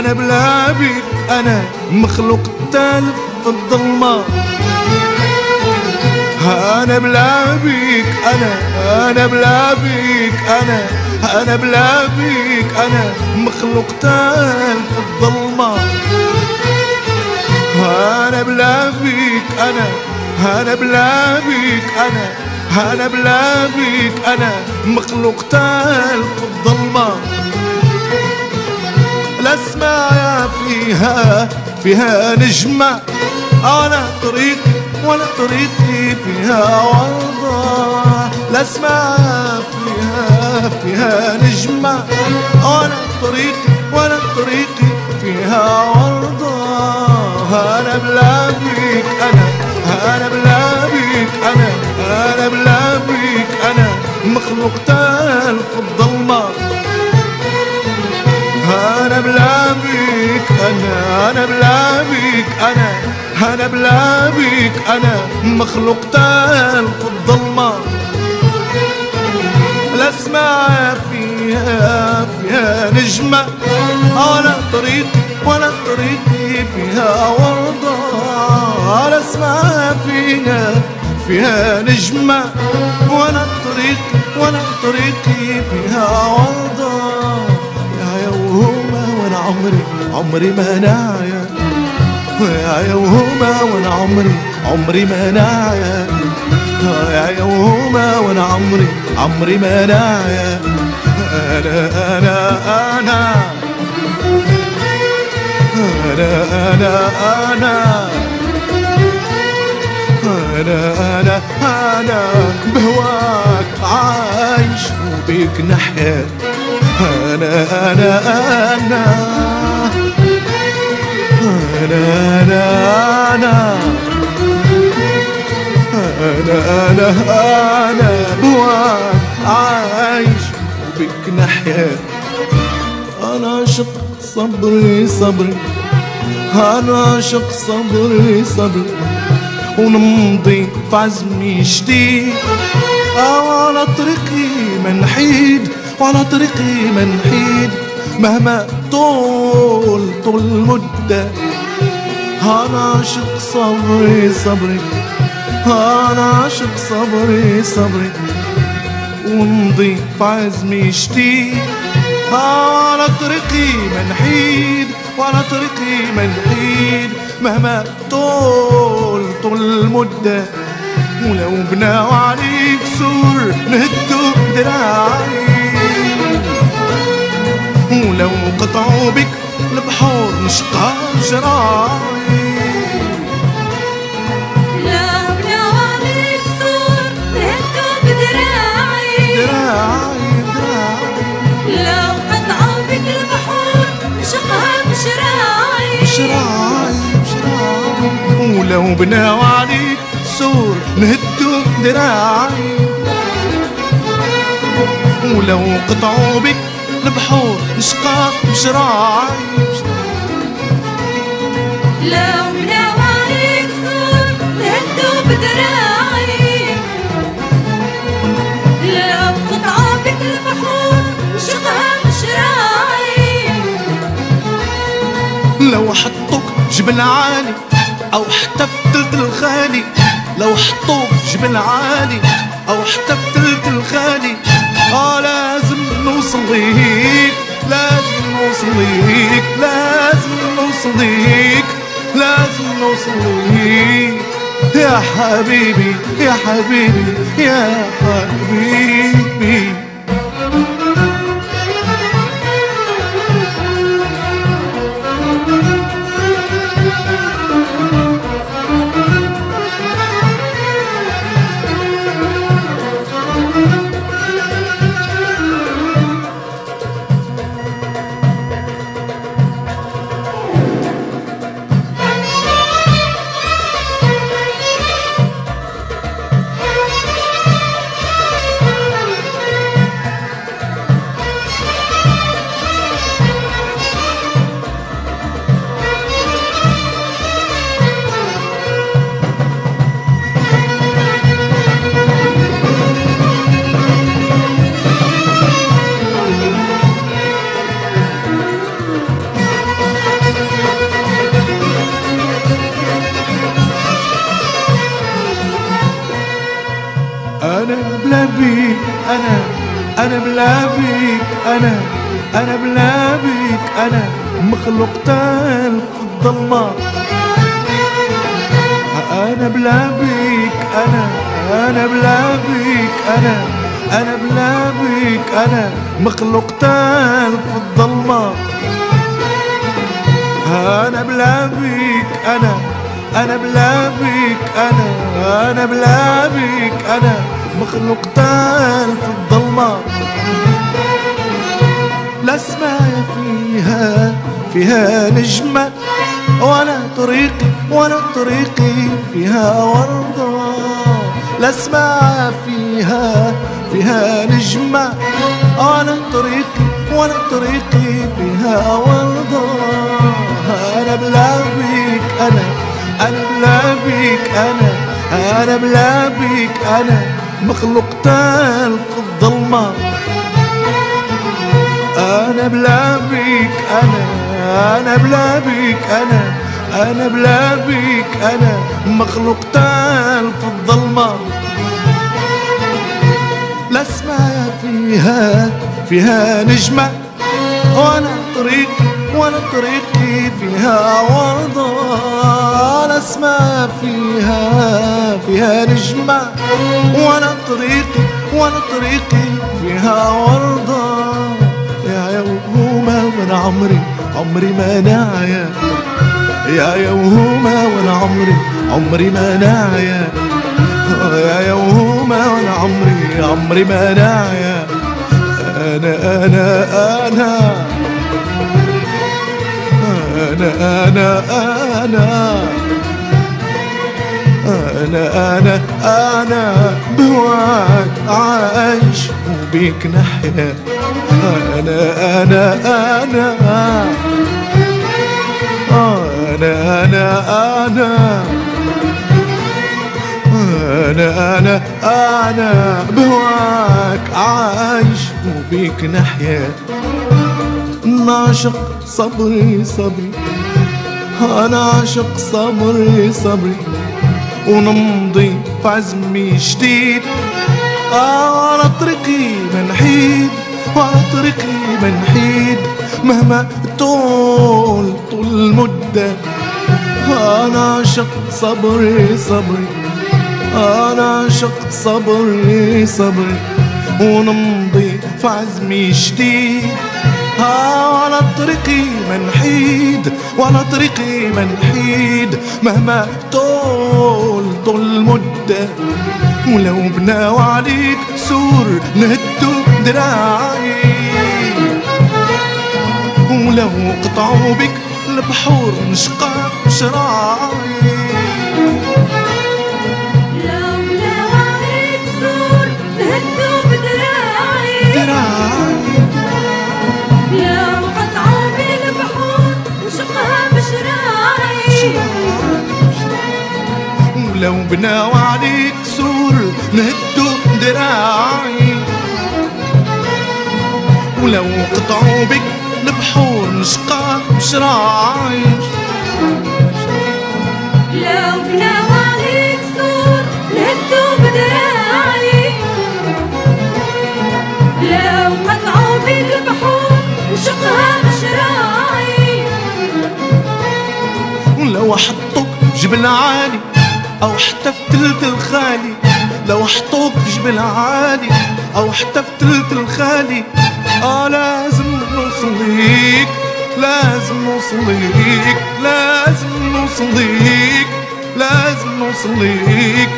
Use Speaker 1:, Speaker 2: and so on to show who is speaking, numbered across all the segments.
Speaker 1: انا بلا بيك انا مخلوق تالف في الظلمة. انا بلا بيك انا، انا بلا بيك انا، انا بلا بيك انا مخلوق تالف في الظلمة. انا بلا بيك انا، انا بلا بيك انا، انا بلا بيك انا مخلوق تالف في الظلمة. لا سمايا فيها فيها نجمة، انا طريقي ولا طريقي فيها وردة. لا سمايا فيها فيها نجمة، انا طريقي ولا طريقي فيها وردة. انا بلا بيك انا، انا بلا بيك انا، انا بلا بيك انا مخلوق تالف في الظلمة. انا بلا بيك انا، انا بلا بيك انا، انا بلا بيك انا مخلوق تالف في الظلمة. لا سمايا فيها فيها نجمة، ولا طريقي ولا طريقي فيها وردة. لا سمايا فيها فيها نجمة، ولا طريقي ولا طريقي فيها وردة. يا وهما وانا عمري عمري ما نعيا، يا وهما وانا عمري عمري ما نعيا، يا وهما وانا عمري عمري ما نعيا. انا انا انا انا انا انا انا انا انا بهواك عايش وبيك نحيا. انا انا انا انا انا انا انا انا انا بهواك عايش وبيك نحيا. انا عاشق صبري صبري، انا عاشق صبري صبري، ونمضي في عزمي جديد. وعلى طريقي منحيد، وعلى طريقي منحيد، مهما طول طول المدة. أنا عاشق صبري صبري، أنا عاشق صبري صبري، ونمضي في عزمي جديد. على طريقي منحيد، وعلى طريقي منحيد، مهما طول طول المدة. ولو بناو عليك سور نهدو دراعي، ولو قطعوا بك البحور نشقى بشراعي.
Speaker 2: لو بناو عليك سور نهدو بدراعي،
Speaker 1: دراعي دراعي،
Speaker 2: لو قطعوا بك البحور نشقها بشراعي،
Speaker 1: بشراعي بشراعي، ولو بناو عليك سور نهدو دراعي، ولو قطعوا بك البحور نشقى بشراعي.
Speaker 2: لو بناو عليك سور نهدو بدراعي، لو قطعوا بك البحور نشقها بشراعي.
Speaker 1: لو حطوك جبل عالي أو حتى في تلت الخالي، لو حطوك جبل عالي أو حتى في تلت الخالي، لازم نوصل ليك، لازم نوصل ليك، لازم نوصل ليك، لازم نوصل ليك. يا حبيبي يا حبيبي يا حبيبي. أنا بلا بيك أنا، أنا بلا بيك أنا، أنا بلا بيك أنا مخلوق تالف في الظلمة. أنا بلا بيك أنا، أنا بلا بيك أنا، أنا بلا بيك أنا مخلوق تالف في الظلمة. أنا بلا بيك أنا، أنا بلا بيك أنا، أنا بلا بيك أنا مخلوق تالف في الظلمة. لا سمايا فيها فيها نجمة، ولا طريقي ولا طريقي فيها وردة. لا سمايا فيها فيها نجمة، ولا طريقي ولا طريقي فيها وردة. أنا بلا بيك أنا، أنا بلا بيك أنا، أنا بلا بيك أنا مخلوق تالف في الظلمة. أنا بلا بيك أنا، أنا بلا بيك أنا، أنا بلا بيك أنا مخلوق تالف في الظلمة. لا سمايا فيها فيها نجمة، ولا طريقي ولا طريقي فيها وردة. لا سمايا فيها فيها نجمة، ولا طريقي ولا طريقي فيها وردة. يا وهما وانا عمري عمري ما نعيا، يا وهما وانا عمري عمري ما نعيا، يا وهما وانا عمري عمري ما نعيا. أنا أنا أنا أنا أنا أنا أنا أنا أنا بهواك عايش وبيك نحيا. أنا أنا أنا أنا أنا أنا أنا أنا أنا بهواك عايش وبيك نحيا. نعشق صبري صبري، أنا عاشق صبري صبري، ونمضي في عزمي جديد. على طريقي منحيد، وعلى طريقي منحيد، مهما طول طول المدة. أنا عاشق صبري صبري، أنا عاشق صبري صبري، ونمضي في عزمي جديد. على طريقي منحيد، وعلى طريقي منحيد، مهما طول طول المدة. ولو بناو عليك سور نهدو دراعي، ولو قطعوا بك البحور نشقى بشراعي.
Speaker 2: لو بناو عليك سور نهدو بدراعي،
Speaker 1: دراعي.
Speaker 2: لو قطعوا بالبحور نشقها بشراعي،
Speaker 1: ولو بناو عليك سور نهدو دراعي، ولو قطعوا بك البحور نشقى بشراعي.
Speaker 2: لو بناو عليك سور نهدو بدراعي، لو قطعوا بك البحور نشقها بشراعي.
Speaker 1: ولو حطوك جبل عالي أو حتى في تلت الخالي، لو حطوك في جبل عالي أو حتى في تلت الخالي، لازم نوصل ليك، لازم نوصل ليك، لازم نوصل ليك، لازم نوصل ليك.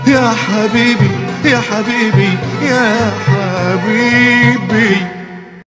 Speaker 1: يا حبيبي يا حبيبي يا حبيبي.